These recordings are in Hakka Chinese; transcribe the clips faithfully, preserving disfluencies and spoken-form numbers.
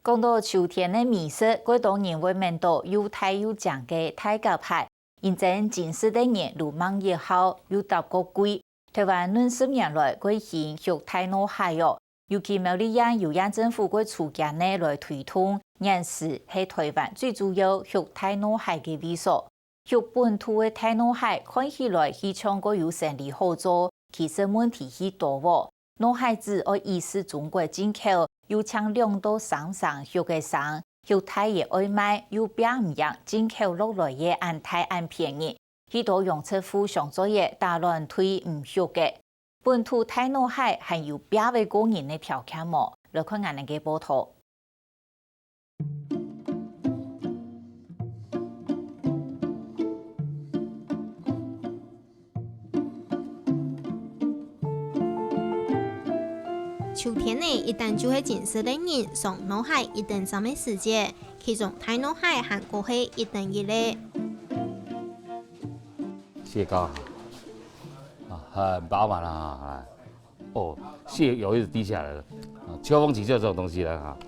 講到秋天个美食，蓋多人會愐到又大又靚个大閘蟹。因爭真實个人路吂一號，又搭過貴。台灣論十年來蓋興畜大腦蟹哦，尤其苗栗縣由縣政府蓋出錢个來推動，現時係台灣最主要畜大腦蟹个位所。 畜本土个大腦蟹看起來佢像蓋有生理好做，其實問題係多哦。腦蟹子愛移師中國進口，又淨兩到三成畜个成，畜大也愛賣，又拚毋贏進口落來个恁大恁便宜。許多養殖戶想做也打卵退毋畜个。本土大腦蟹還有別个過人个條件無？來看𠊎等个報導。 秋天呢，一旦就係真實个人上腦蟹一等站个時節，其中大腦蟹還過係一等一个。蟹膏啊，很飽滿啊，哎。 哦，蟹油一直滴下來了。啊，秋風起就有這種東西了哈。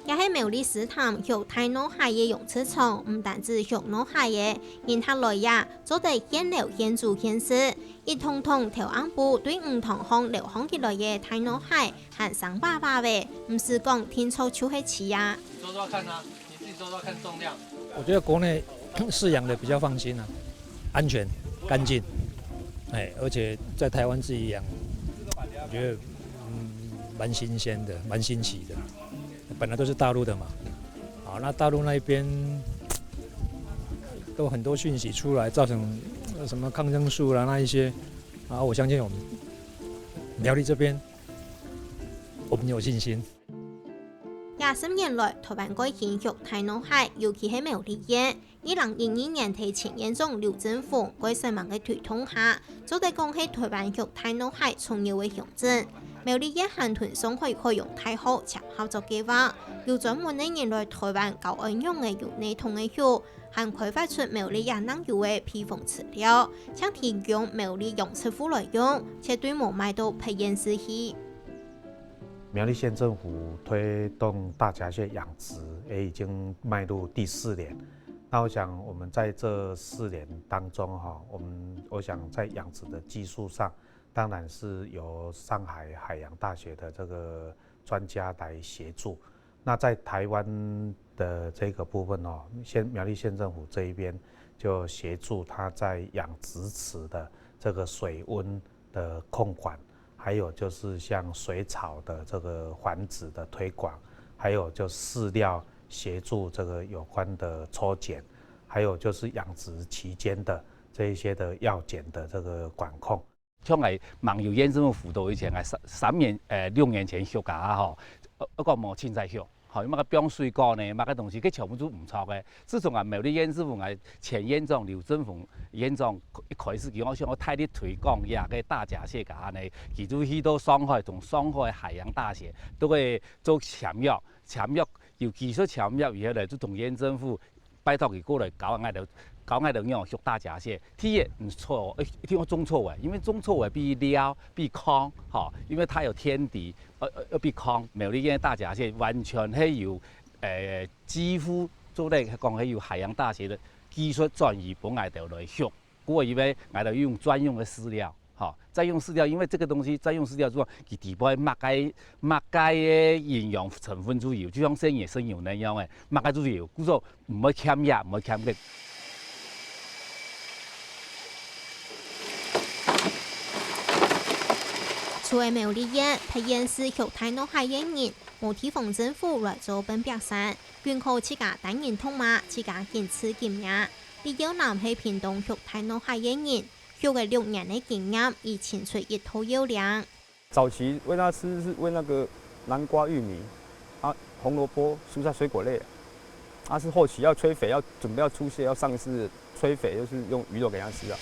也係苗栗獅潭畜大腦蟹个養殖場，毋單止畜腦蟹个，人客來也做得現撈現煮現食，一桶桶頭暗晡對魚塘項撈項起來个大腦蟹，還生巴巴个，毋使講定著就係試啊。你抓抓看啊。 你自己抓抓看重量。我覺得國內飼養的比較放心啊，安全、乾淨，哎，而且在台灣自己養，我覺得嗯蠻新鮮的，蠻新奇的。本來都是大陸的嘛，好，那大陸那一邊都很多訊息出來，造成呃什麼抗生素啦那一些，啊，我相信我們苗栗這邊，我們有信心。 這十年來，台灣蓋興畜大腦蟹，尤其係苗栗縣。二零一二年在前縣長劉振宏蓋煞猛个推動下，做得講係台灣畜大腦蟹重要个鄉鎮。苗栗縣還同上海海洋大學簽合作計畫，有專門个人來台灣教愛仰仔有系統个畜，還開發出苗栗這能有个配方飼料，淨提供苗栗養殖戶來用，絕對無賣到別縣市去。 苗栗縣政府推動大閘蟹養殖，也已經邁入第四年。那我想，我們在這四年當中，哈，我們，我想在養殖的技術上，當然是由上海海洋大學的這個專家來協助。那在台灣的這個部分哦，縣，苗栗縣政府這一邊就協助他在養殖池的這個水溫的控管，還有就是像水草的這個繁殖的推廣，還有就飼料協助這個有關的抽檢，還有就是養殖期間的這一些的藥檢的這個管控。像𠊎吂有縣政府輔導以前，𠊎三，三年，呃，六年前畜鴨啊吼，呃，該個無清彩畜。 吼，麼个放水果呢，麼个東西，該全部都毋著个。自從啊，苗栗縣政府啊，前縣長劉振宏縣長一開始，佢講想要大力推廣這个大閘蟹个恁呢，佢就去到上海，同上海海洋大學都會做簽約，簽約有技術簽約以後呢，就同縣政府拜託佢過來教𠊎兜，教𠊎兜仰畜大閘蟹。第一，毋著，一定要種著个，因為種著个比料、比糠，吼，因為佢有天敵，呃，呃，要比糠。苗栗縣大閘蟹完全係有 呃，幾乎做得講係由海洋大學的技術轉移分𠊎兜來畜。故所以為𠊎兜用專用的飼料，吼，再用飼料，因為這個東西再用飼料之後，佢底背麼个，麼个个營養成分都有，就像生也生有那樣誒，麼个都有，故所毋會欠藥，毋會欠个。 除了苗栗縣，別縣市畜大腦蟹个人，無地方政府來做分別山， 寧可自家單人獨馬，自家緊飼緊命。李耀南係屏東畜大腦蟹个人，畜了六年个經驗，已清出一套要領。早期餵它吃是餵那個南瓜、玉米啊、紅蘿蔔、蔬菜水果類，啊是後期要催肥，要準備要出蟹要上市，催肥就是用魚肉給它吃啊。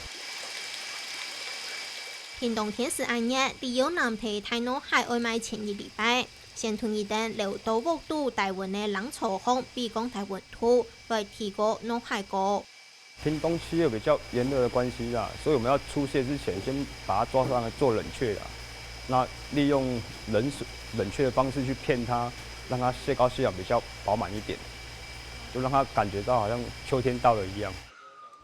屏東天時恁熱，李耀南在大腦蟹愛賣前一禮拜， 先同佢兜撈到屋肚低溫个冷槽項，避降低溫度，來提高腦蟹膏。屏東氣候比較炎熱的關係啦，所以我們要出蟹之前，先把它抓上來做冷卻啦。那利用冷水冷却的方式去骗它，让它蟹膏吸氧比较饱满一点，就让它感觉到好像秋天到了一样。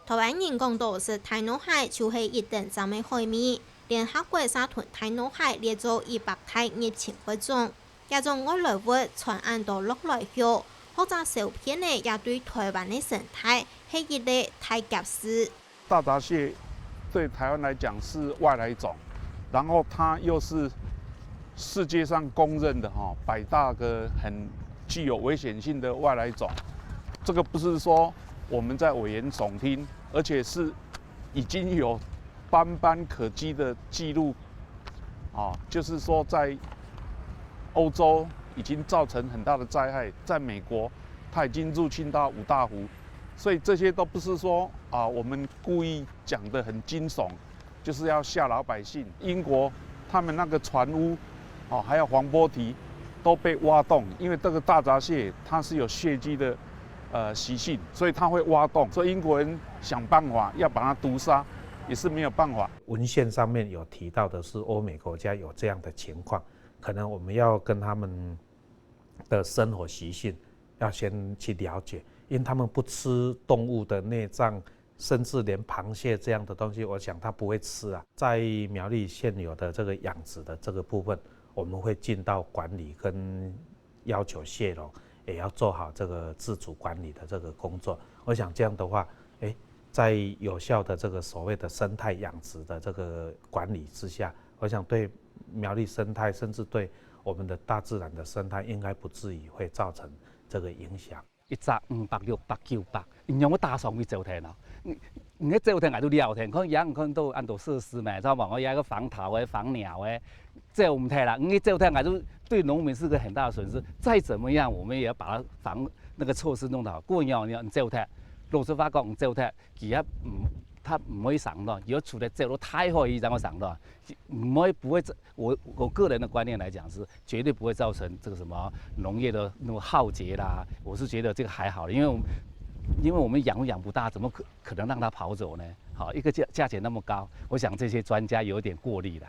台灣人講到食大腦蟹就係一等讚个海味，聯合國也同大腦蟹列做一百大入侵物種。這種外來物傳恁多落來後，學者小編呢也對台灣个生態係一个大夾事。大闸蟹对台湾来讲是外来种，然后它又是世界上公认的哈百大个很具有危险性的外来种。这个不是说我们在危言耸听，而且是已经有斑斑可稽的记录。啊，就是说在欧洲已经造成很大的灾害，在美国它已经入侵到五大湖，所以这些都不是说啊我们故意讲的很惊悚，就是要吓老百姓。英国他们那个船屋，哦，还有防波堤都被挖洞，因为这个大闸蟹它是有血迹的呃习性，所以它会挖洞，所以英国人想办法要把它毒杀，也是没有办法。文献上面有提到的是，欧美国家有这样的情况，可能我们要跟他们的生活习性要先去了解，因为他们不吃动物的内脏，甚至连螃蟹这样的东西，我想他不会吃啊。在苗栗现有的这个养殖的这个部分，我们会尽到管理跟要求蟹农也要做好这个自主管理的这个工作。我想这样的话，诶，在有效的这个所谓的生态养殖的这个管理之下，我想对苗栗生态，甚至对我们的大自然的生态，应该不至于会造成这个影响。一隻五百、六百、九百，你用个打爽去走天哦。你你个走天，𠊎都了天，看也看到恁多设施咩，知道無？我有一个防桃个、防鳥个，走毋脱啦。你走脱，𠊎就对农民是个很大的损失。再怎么样，我们也要把它防那个措施弄得好。过年你你走脱，老实话讲，你走脱，佢也嗯，他唔会上当，佢除了走到太好，佢才会上当，唔会不会这。我我个人的观念来讲是，绝对不会造成这个什么农业的那种浩劫啦。我是觉得这个还好，因为我们因为我们养都养不大，怎么可可能让它跑走呢？好，一个价价钱那么高，我想这些专家有点过虑啦。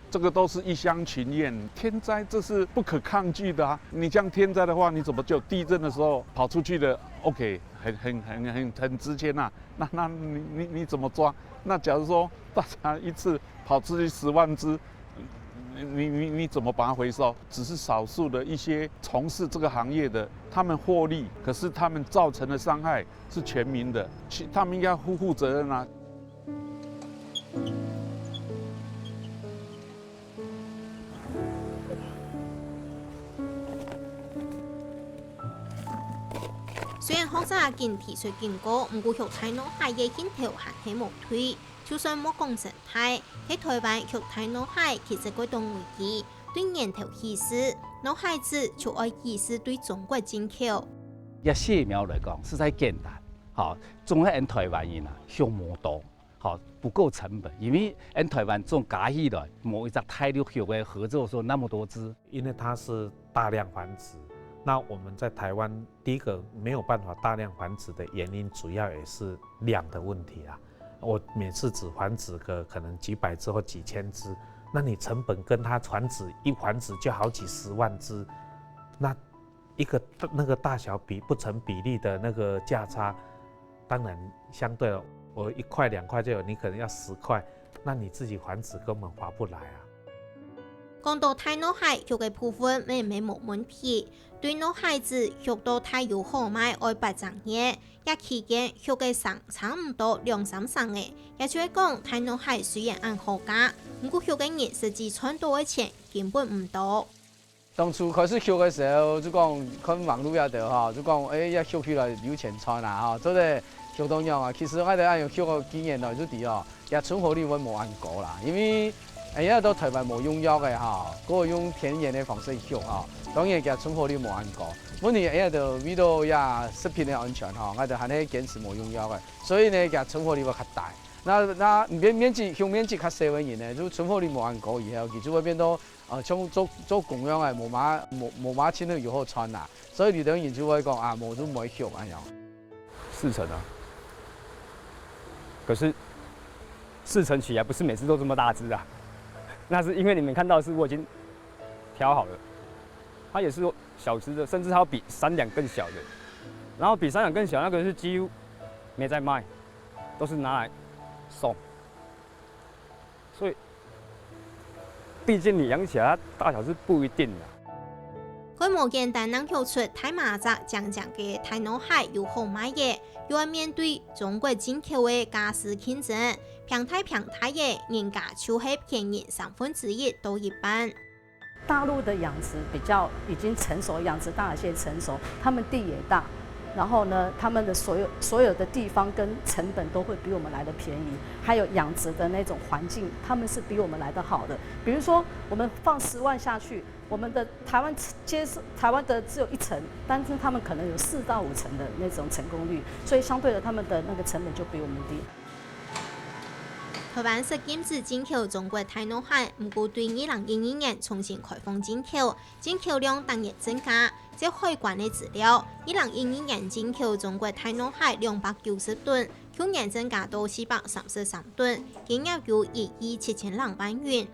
这个都是一厢情愿，天灾这是不可抗拒的啊！你像天灾的话，你怎么救？地震的时候跑出去的，OK，很很很很很值钱呐、那那你你你怎么抓？那假如说大家一次跑出去十万只，你你你怎么把它回收？只是少数的一些从事这个行业的，他们获利，可是他们造成的伤害是全民的，其他们应该负负责任啊。虽然学者已经提出警告，毋过畜大脑蟹个源头还係無退。就算莫讲生态，在台湾畜大脑蟹其实个当危机，对源头起事，脑蟹子就爱起事对中国进口。以畜苗来讲，实在简单，好，总系俺台湾人啊，畜无多，好，不够成本，因为俺台湾种加起来，无一只大陆畜个合作社那么多只。因为它是大量繁殖，那我们在台湾第一个没有办法大量繁殖的原因，主要也是量的问题啦。我每次只繁殖个可能几百只或几千只，那你成本跟它繁殖一繁殖就好几十万只，那一个那个大小比不成比例的那个价差，当然相对了，我一块两块就有，你可能要十块，那你自己繁殖根本划不来啊。讲到大脑蟹畜个部分，乜乜无问题。对脑蟹子畜到大有好卖，爱八隻月，这期间畜个生差毋多两三成个，也就系讲大脑蟹虽然恁好价，毋过畜个人实际赚到个钱根本毋多。当初开始畜个时候，就讲看网络也得吼，就讲哎，也畜起来有钱赚啊吼，做得畜到样啊。其实我哋恁样畜个经验来就知哦。 也存活率会无恁高啦，因为哎呀，到台湾无用药个哈，个用天然个方式去畜哈，当然佢存活率无恁高。问题哎呀，就为到也食品个安全哈，我就还系坚持无用药个，所以呢，佢存活率会较低。那那面面积，畜面积较小个人呢，就存活率无恁高以后，佢就会变到呃，像做做工样个，无嘛无无嘛钱有好赚啦，所以有等人就会讲啊，无就毋会畜恁样。四成啊。可是四成起来不是每次都这么大只啊。那是因为你们看到的是我已经调好了，它也是有小只的，甚至还有比三两更小的，然后比三两更小那个是几乎没在卖，都是拿来送。所以，毕竟你养起来，它大小是不一定的。 佢無簡單能夠出大嫲隻靚靚个大腦蟹有好賣个，又愛面對中國進口个價數競爭，平大平大个，人家就係便宜三分之一到一半。大陆的養殖比較已經成熟，養殖大闸蟹成熟，他們地也大，然後呢，他們的所有所有的地方跟成本都會比我們來的便宜，還有養殖的那種環境，他們是比我們來的好的。比如說，我們放十萬下去，我們的台灣接受台灣的只有一成，但是他們可能有四到五成的那種成功率，所以相對的他們的那個成本就比我們低。台灣係禁止進口中國大腦蟹，毋過對二零一二年重新開放進口，進口量逐日增加。照海關个資料，二零一二年進口中國大腦蟹兩百九十噸，舊年增加到四百三十三噸，金額有一億七千零萬元。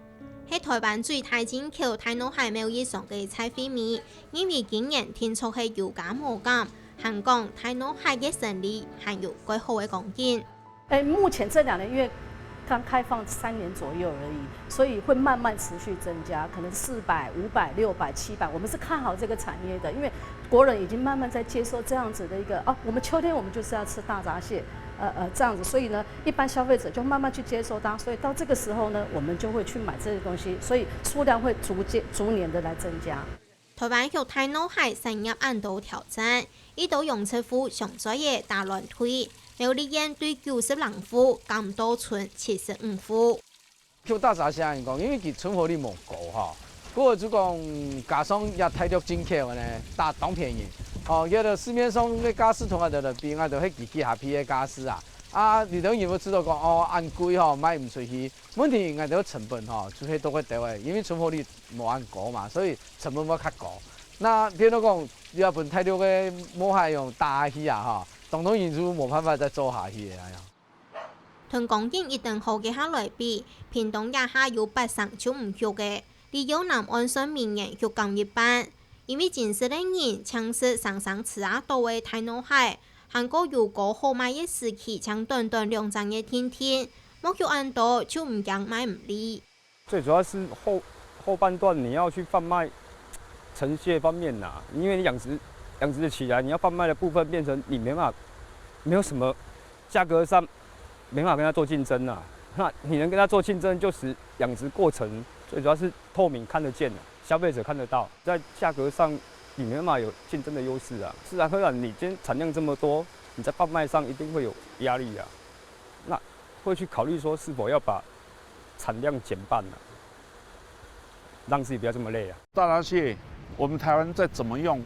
係台灣最大進口大腦蟹貿易商个蔡惠美，認為今年定著係油價無減，還講大腦蟹个生理還有蓋好个光景。 哎，目前這兩年因為剛開放三年左右而已，所以會慢慢持續增加，可能四百、五百、六百、七百，我們是看好這個產業的，因為國人已經慢慢在接受這樣子的一個啊，我們秋天我們就是要吃大閘蟹，呃呃這樣子，所以呢，一般消費者就慢慢去接受它，所以到這個時候呢，我們就會去買這些東西，所以數量會逐漸逐年的來增加。 台灣畜大腦蟹產業恁多挑戰，已多養殖戶相繼仔打卵退，苗栗縣對九十零戶減到賰七十五戶。畜大閘蟹人講，因為佢存活率無高吼，不過就講加上也大陸進口个呢，打當便宜，吼，這个市面上个價數同𠊎兜來比，𠊎兜係幾幾下皮个價數啊。啊，你兜人會知道講，哦，恁貴吼，賣毋出去。問題𠊎兜成本吼，就係多个兜个，因為存活率無恁高嘛，所以 成本會較高。那變到講，你愛分大陸个毛蟹用打下去啊，吼，當多人就無辦法再做下去个啊。同光景一等好个下來比，屏東這下有八成就毋畜个，里腰南岸算明年畜減一半，因為真實个人淨食生生食啊到个大腦蟹，還過有高好賣个時期淨短短兩隻月定定，莫畜恁多就毋驚賣毋利。 最主要是後後半段你要去販賣成蟹方面呐，因為你養殖養殖的起來，你要販賣的部分變成你沒辦法，沒有什麼價格上沒辦法跟他做競爭啊。那你能跟他做競爭，就是養殖過程最主要是透明看得見的，消費者看得到，在價格上你沒辦法有競爭的優勢啊。自然而然，你今天產量這麼多，你在販賣上一定會有壓力啊。那會去考慮說是否要把產量減半啊，讓自己不要這麼累啊。大閘蟹，我們台灣再怎麼用，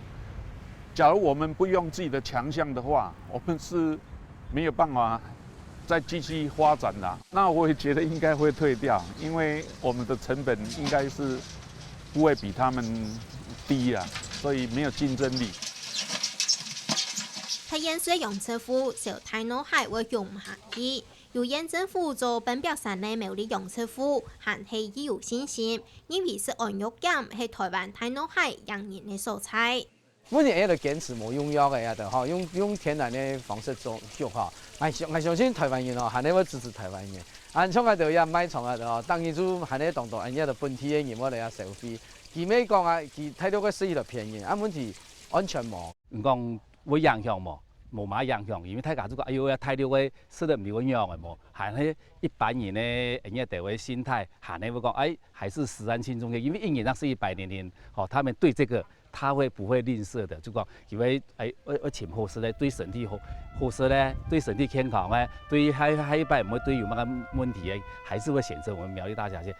假如我們不用自己的強項的話，我們是沒有辦法再繼續發展的。那我也覺得應該會退掉，因為我們的成本應該是不會比他們低啊，所以沒有競爭力。大園區个養殖戶燒大腦蟹會用毋下去， 有縣政府做半壁山个苗栗養殖戶，還係已有信心，認為食安育檢係台灣大腦蟹贏人个所在。目前𠊎兜堅持無用藥个啊，就吼，用用天然个方式做畜吼。𠊎相𠊎相信台灣人哦，還係會支持台灣人。啊，像𠊎兜也賣場啊，就吼，當然就還係當多恁樣个本地个人會來啊消費。佢乜講啊，佢大陸个食起來便宜，啊問題安全無？你講 會影響無？無麼影響，因為大家就講，哎喲，這大陸个食得毋會仰个無，還係一般人个，人家个心態，還係會講，哎，還是食安心重要，因為一年當食一百零零，吼，他們對這個他會不會吝嗇的，就講，因為，哎，會會尋好食个，對身體好好食个，對身體健康个，對下下一擺毋會對有麼个問題个，還是會選擇我們苗栗大閘蟹。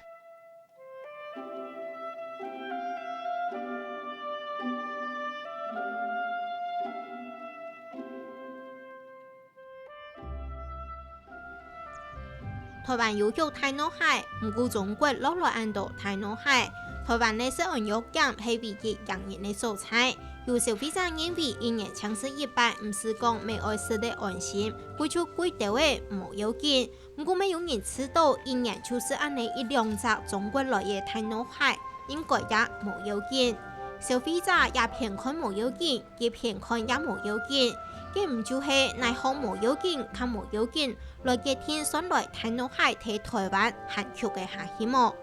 台灣有畜大腦蟹，毋過中國落來恁多大腦蟹，臺灣个食安藥檢係唯一贏人个所在。有消費者認為一年淨食一擺，毋使講乜愛食得安心，故就貴兜仔無要緊。毋過乜有人試著一年就食恁呢一兩隻中國來个大腦蟹，應該也無要緊。消費者一片看無要緊，一片看也無要緊，該毋就係哪項無要緊較無要緊，來決定算來大腦蟹在臺灣還徛得下去無？